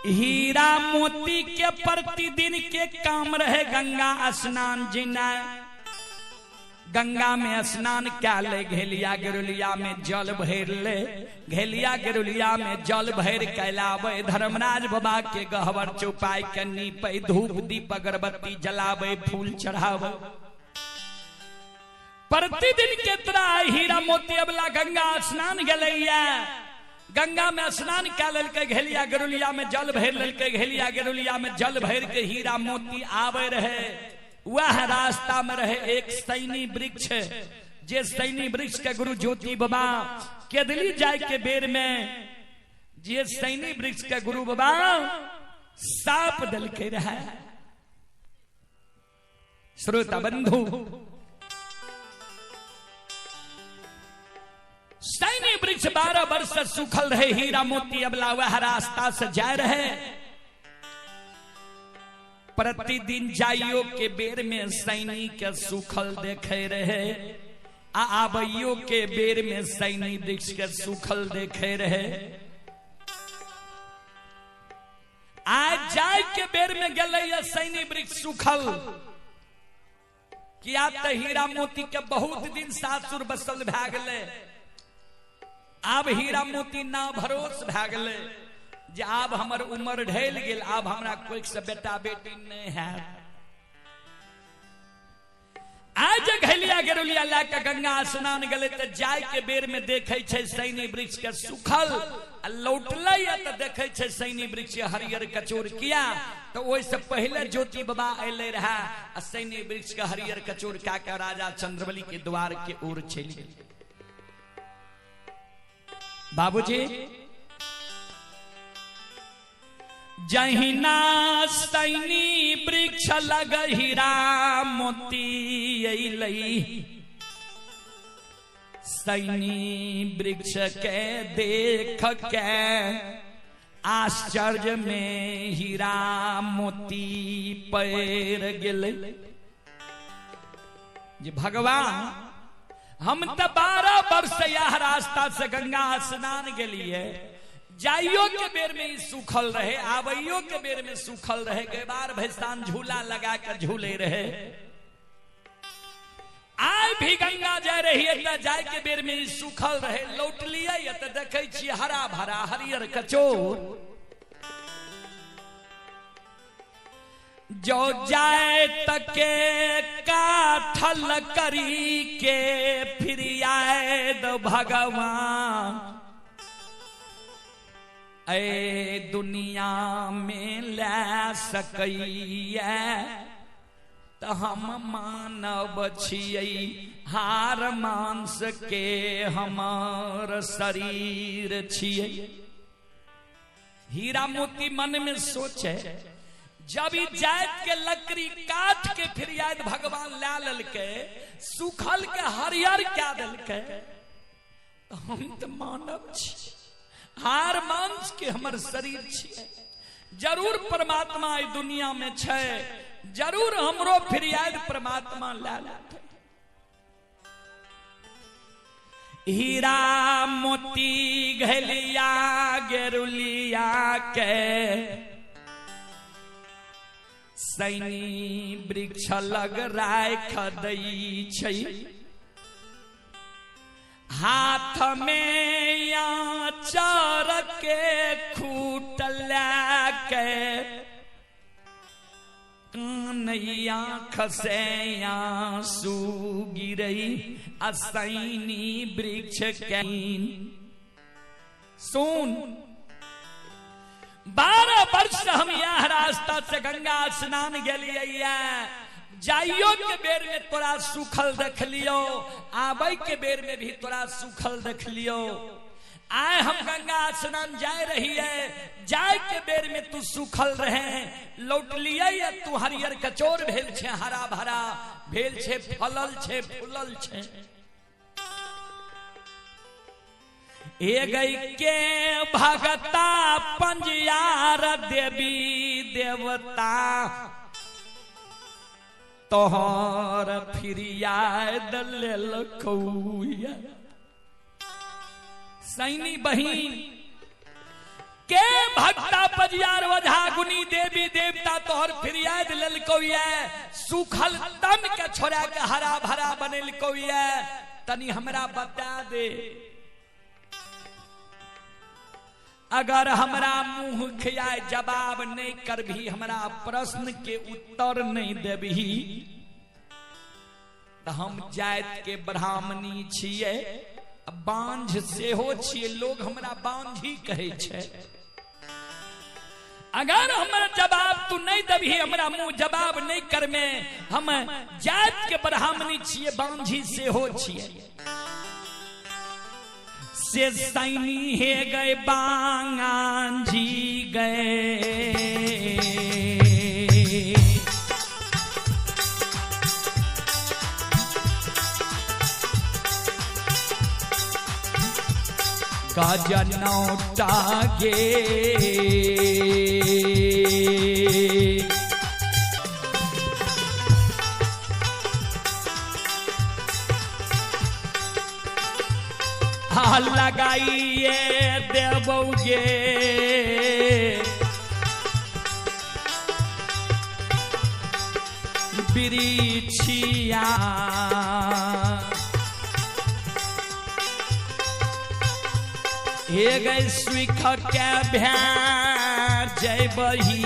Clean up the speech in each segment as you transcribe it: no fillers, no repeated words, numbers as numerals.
हीरा मोती के प्रतिदिन के काम रहे गंगा स्नान जिना। गंगा में स्नान क्या ले, घेलिया गेरुलिया में जल भर ले, घेलिया गेरुलिया में जल भर के लावे, धर्मराज बाबा के गहवर चौपाई के नीपे, धूप दीप अगरबत्ती जलावे, फूल चढ़ावे। प्रतिदिन के तरह हीरा मोती अबला गंगा स्नान गेलैया। गंगा में स्नान क्या ललके, घेलिया गेरुलिया में जल भर ललके, घेलिया गेरुलिया में जल भर के हीरा मोती आवे रहे। वह रास्ता में रहे एक सैनी वृक्ष, जे सैनी वृक्ष के गुरु ज्योति बाबा केदली जाय के बेर में जे सैनी वृक्ष के गुरु बाबा साप दल के रहे। श्रोता बंधु, सैनी वृक्ष 12 वर्ष से सूखल रहे, हीरा मोती अबला वह रास्ता से जाय रहे। प्रतिदिन जाइयो के बेर में सैनी के सूखल देखे रहे, आ आबैयो के बेर में सैनी वृक्ष के सूखल देखे रहे। आज जाय के बेर में गेलै सैनी वृक्ष सूखल, किया त हीरा मोती के बहुत दिन सासुर बसल भए गेलै। आब हीरा मोती ना भरोस भए गेलै जे आब हमर उम्र ढल गेल, आब हमरा कोई से बेटा बेटी नहीं है। आज घलिया गेरुलिया ला के गंगा स्नान गेलै त जाय के बेर में देखे छै सैनी वृक्ष के सूखल, आ लौटलै त देखे छै सैनी वृक्ष हरियर कचोर। किया तो ओहि से पहले ज्योति बाबा अयलै रहे आ सैनी वृक्ष के हरियर कचोर कए के राजा चंद्रबली के द्वार के ओर चलि गेल। बाबूजी, जहिना सैनी वृक्ष लग हीरा मोती अयलै, सैनी वृक्ष के देख के आश्चर्य में हीरा मोती पैर गेलै। जे भगवान, हम तो 12 वर्ष यह रास्ता से गंगा स्नान गेलिए, जाइयो के बेर में सूखल रहे, आबैयो के बेर में सूखल रहे, गेबार भैसान झूला लगा के झूले रहे। आय भी गंगा जाय रही त जाय के बेर में सूखल रहे, लौटलिए त देखै छी हरा भरा हरियर कचोर। जो जाए तके काठल करी के फिर आए the भगवान, ए दुनिया में लै सकैया त हम मानव छियै, हार मांस के हमार शरीर छियै। हीरा मोती मन में सोचे, जब ई जात के लकड़ी काट के फिर याद भगवान ला ललके, सूखल के हरियर क्या देलके, हम तो मानव छी, हार मांस के हमर शरीर छियै, जरूर परमात्मा ई दुनिया में छै, जरूर हमरो फिरियाद परमात्मा ला लेतै। हीरा मोती घलिया गेरुलिया के सैनी वृक्ष लग राख दै छै, हाथ में आचार के खूट के कानैया खसे आंसू गिरई, असैनी वृक्ष के। सुन, 12 वर्ष हम यह रास्ता से गंगा स्नान गेलिए, जाइयो के बेर में तोरा सूखल देख लियो, आबै के बेर में भी तोरा सूखल देख लियो। आए हम गंगा स्नान जाय रही है, जाय के बेर में तू सूखल रहे, लौटलिए तू हरियर कचोर भेल छे, हरा भरा भेल छे, फलल छे, फूलल छे। ए गई के भगता पंजियार देवी देवता, तोहर फिरियाद लेलकौया। सैनी बहिन के भक्ता पजियार ओझा गुनी देवी देवता तोहर फिरियाद लेलकौ ये, सूखल तन के छोड़ा के हरा भरा बनेलकौ ये, तनी हमरा बता दे अगर हमरा मुंह खियाए जवाब नहीं करभी, हमरा प्रश्न के उत्तर नहीं देबही त हम जात के ब्राह्मणी छियै, बांझ सेहो छियै, लोग हमरा बांझी कहै छै। अगर हमर जवाब तू नहीं देबही, हमरा मुंह जवाब नहीं करमे, हम जात के ब्राह्मणी छियै, बांझी सेहो छियै। से सैनी हे गए बांझी गए, गजनौटा गे। लगाइए देबौगे बिरिछिया, हे गए सुख के भै जयबही।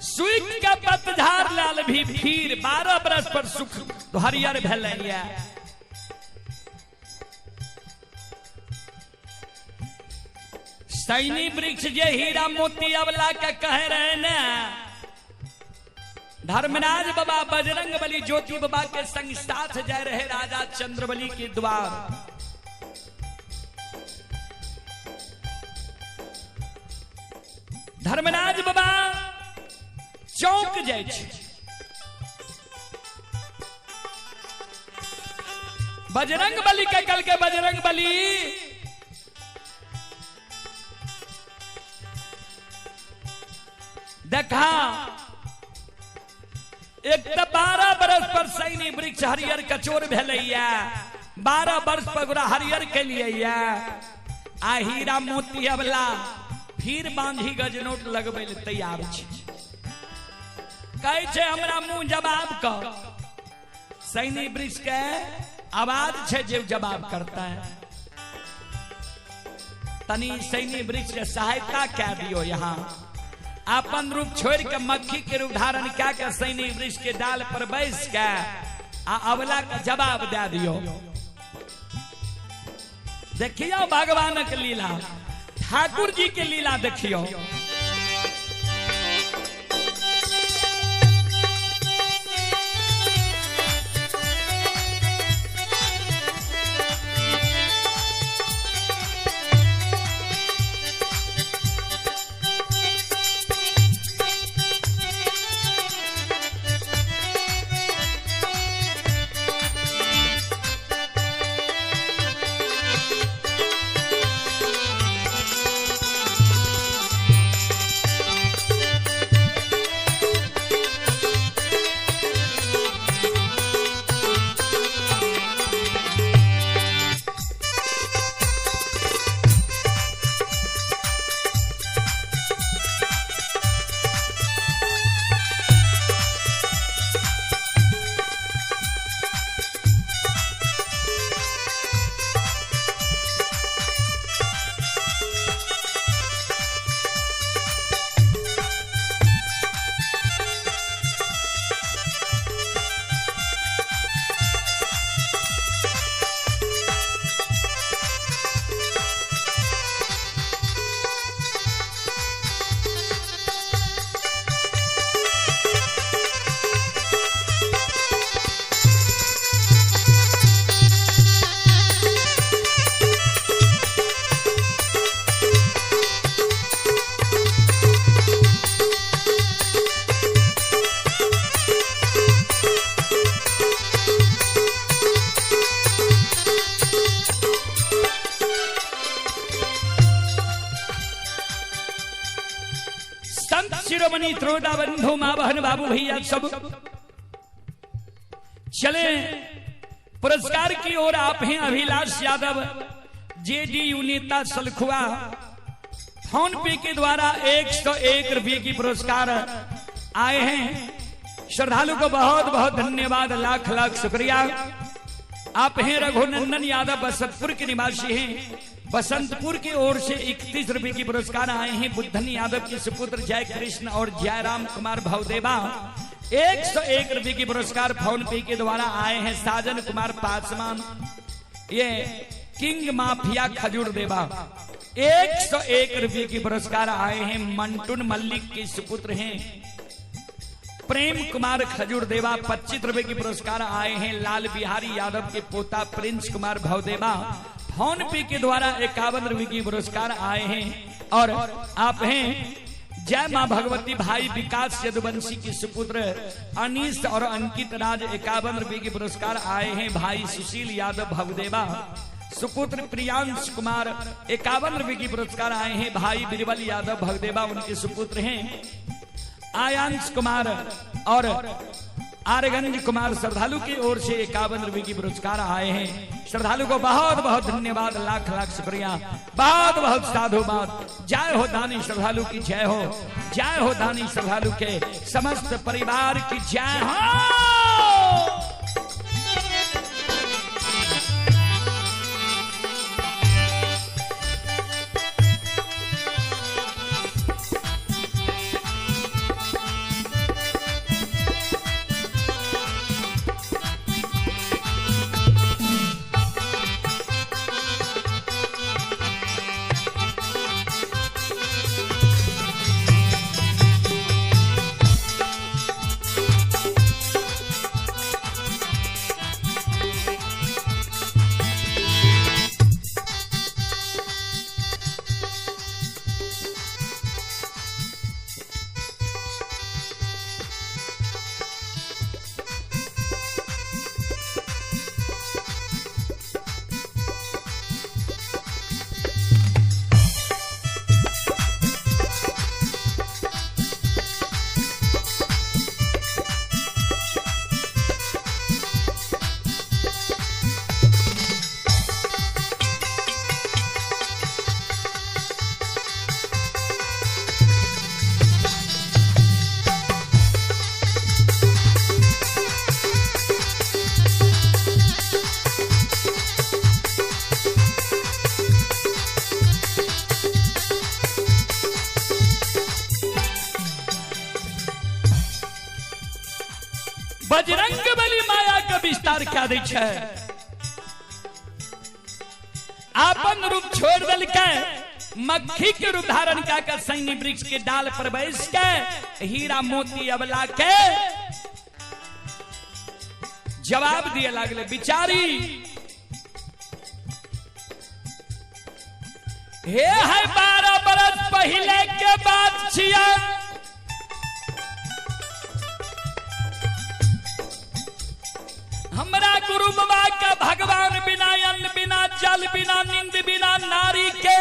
सुख के पतझार लाल भी फिर 12 बरस पर सुख हरियर भेलैया। सैनी वृक्ष जे हीरा मोती अवला के कह रहे ने, धर्मराज बाबा बजरंग बली ज्योति बाबा के संग साथ जा रहे राजा चंद्रबली के द्वार। धर्मराज बाबा चौक जाइ छै, बजरंग बली के कल के बजरंग बली देखा, एक तो 12 बरस पर सैनी वृक्ष हरियर कचोर भेलैया, 12 वर्ष पर ओकरा हरियर के लिए आ हीरा मोती अवला फिर बांधी गजनोट लगबै ले तैयार छै। कहै छै हमरा मुंह जवाब कह, सैनी वृक्ष के आवाज छै जे जवाब करता है। तनी सैनी वृक्ष के सहायता कह दियो। यहाँ अपन रूप छोड़ के मक्खी के रूप धारण क्या के सैनी वृक्ष के डाल पर बैस के आ अवला का जवाब दे दियो। देखियो भगवान के लीला, ठाकुर जी के लीला देखियो। शिरोमणि त्रोदा बंधु माँ बहन बाबू भैया सब चले पुरस्कार की ओर। आप हैं अभिलाष यादव, जेडीयू नेता सलखुआ, फोन पे के द्वारा 101 रुपये की पुरस्कार आए हैं। श्रद्धालु को बहुत बहुत धन्यवाद, लाख लाख शुक्रिया। आप हैं रघुनंदन यादव, बसंतपुर के निवासी हैं, बसंतपुर की ओर से 31 रुपए की पुरस्कार आए हैं। बुद्धन यादव के सुपुत्र जय कृष्ण और जयराम कुमार भवदेवा 101 रुपए की पुरस्कार फोन पे के द्वारा आए हैं। साजन कुमार पासवान, ये किंग माफिया खजूर देवा 101 रुपए की पुरस्कार आए हैं। मंटून मल्लिक के सुपुत्र हैं प्रेम कुमार खजूर देवा 25 रुपए की पुरस्कार आए हैं। लाल बिहारी यादव के पोता प्रिंस कुमार भवदेवा फोन पे के द्वारा 51 रुपए की पुरस्कार आए हैं। और आप हैं जय मां भगवती भाई विकास यदुवंशी के सुपुत्र अनीस और अंकित राज 51 रुपए के पुरस्कार आए हैं। भाई सुशील यादव भवदेवा सुपुत्र प्रियांश कुमार 51 रुपए की पुरस्कार आए हैं। भाई बिरबल यादव भवदेवा उनके सुपुत्र हैं। आयांश कुमार और आरगंज कुमार श्रद्धालु की ओर से 51 रुपए की पुरस्कार आए हैं। श्रद्धालु को बहुत बहुत धन्यवाद, लाख लाख शुक्रिया, बहुत बहुत साधुवाद। जय हो दानी श्रद्धालु की जय हो, जय हो दानी श्रद्धालु के समस्त परिवार की जय हो। बजरंग बली माया के विस्तार कए दै छै। अपन रूप छोड़ देलकै, मक्खी के रूप धारण कए के सैनी वृक्ष के डाल पर बैस के हीरा मोती अबला के जवाब दिए लागले। बिचारी हे है 12 बरस पहले के बात छिया, हमरा गुरु बाबा के भगवान बिना अन्न बिना जल बिना नींद बिना नारी के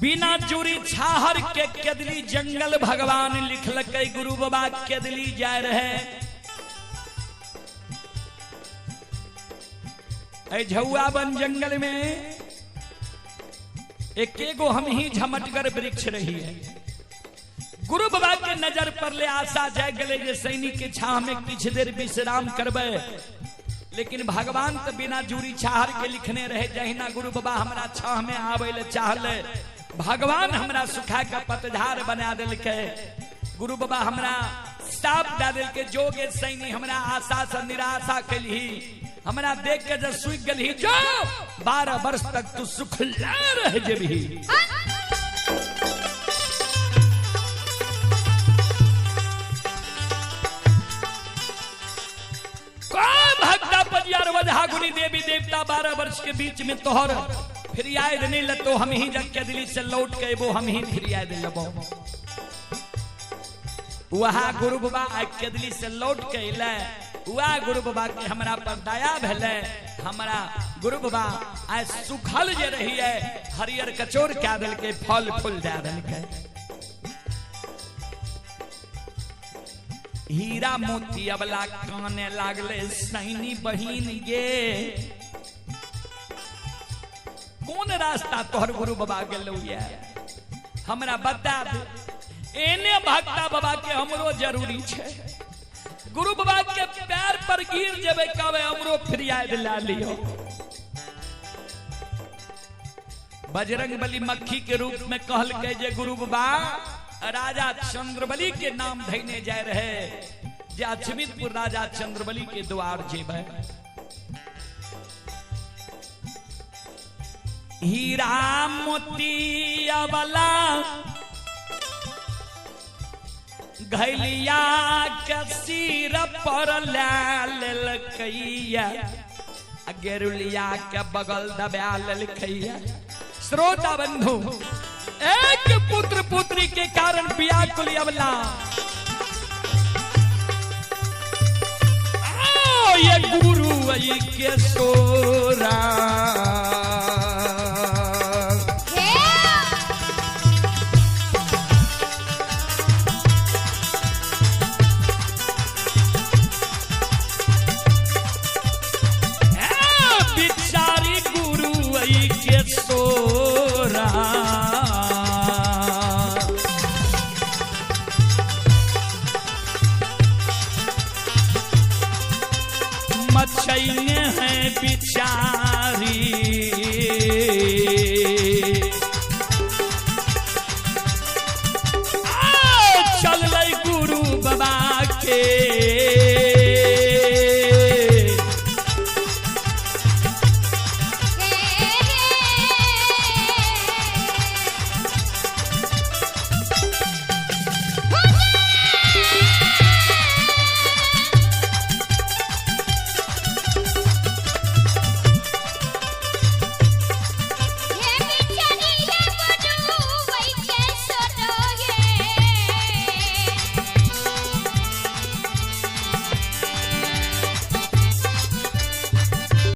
बिना जुरी छाहर के केदली जंगल भगवान लिखलकै। गुरु बाबा केदली जाय रहे। झौआ बन जंगल में एक गो हम ही झमटगर वृक्ष रही है। गुरु बाबा के नजर पर ले आशा जाग गए जे सैनिक के छाह में किछु देर विश्राम करबै, लेकिन भगवान तो बिना जूरी छाहर के लिखने रहे। जहिना गुरु बाबा हमरा छाह में आवे ले चाहले, भगवान हमरा सुखा के पतझार बना देलकै। गुरु बाबा हमरा साप दे देलकै, जोगे सैनी हमरा आशा से निराशा केलही, हमरा देख के जब सूख गेलही, जो 12 वर्ष तक तू सुखला रह जेबही। गुनी देवी देवता 12 वर्ष के बीच में तोहर फिरियाद नहीं लतो, हम ही जग के दिल्ली से लौट के वो हम ही फिरियाद लबो। वहाँ गुरु बाबा के दिल्ली से लौट के अले, वह गुरु बाबा के हमरा पर दया भेले, हमरा गुरु बाबा आइ सुखल जे रही है हरियर कचोर कए देलकै, फल फूल दए देलकै। हीरा मोती अबला काने लागले, सैनी बहिन गे कोन रास्ता तोहर गुरु बाबा गेलौ ये हमरा बता दे। एने भक्ता बाबा के हमरो जरूरी छै, गुरु बाबा के पैर पर गिर जेबै कहबै हमरो फरियाद ला लियो। बजरंग बली मक्खी के रूप में कहलकै जे गुरु बाबा राजा चंद्रबली के नाम धैने जाय रहे, जे अछमितपुर राजा चंद्रबली के द्वार जेबै। हीरा मोती अबला घैलिया के सिर पर ला लेलकैया, गेरुलिया के बगल दबा लेलकैया। श्रोता बंधु, एक पुत्र पुत्री के कारण व्याकुल अबला ये गुरु के सोरा।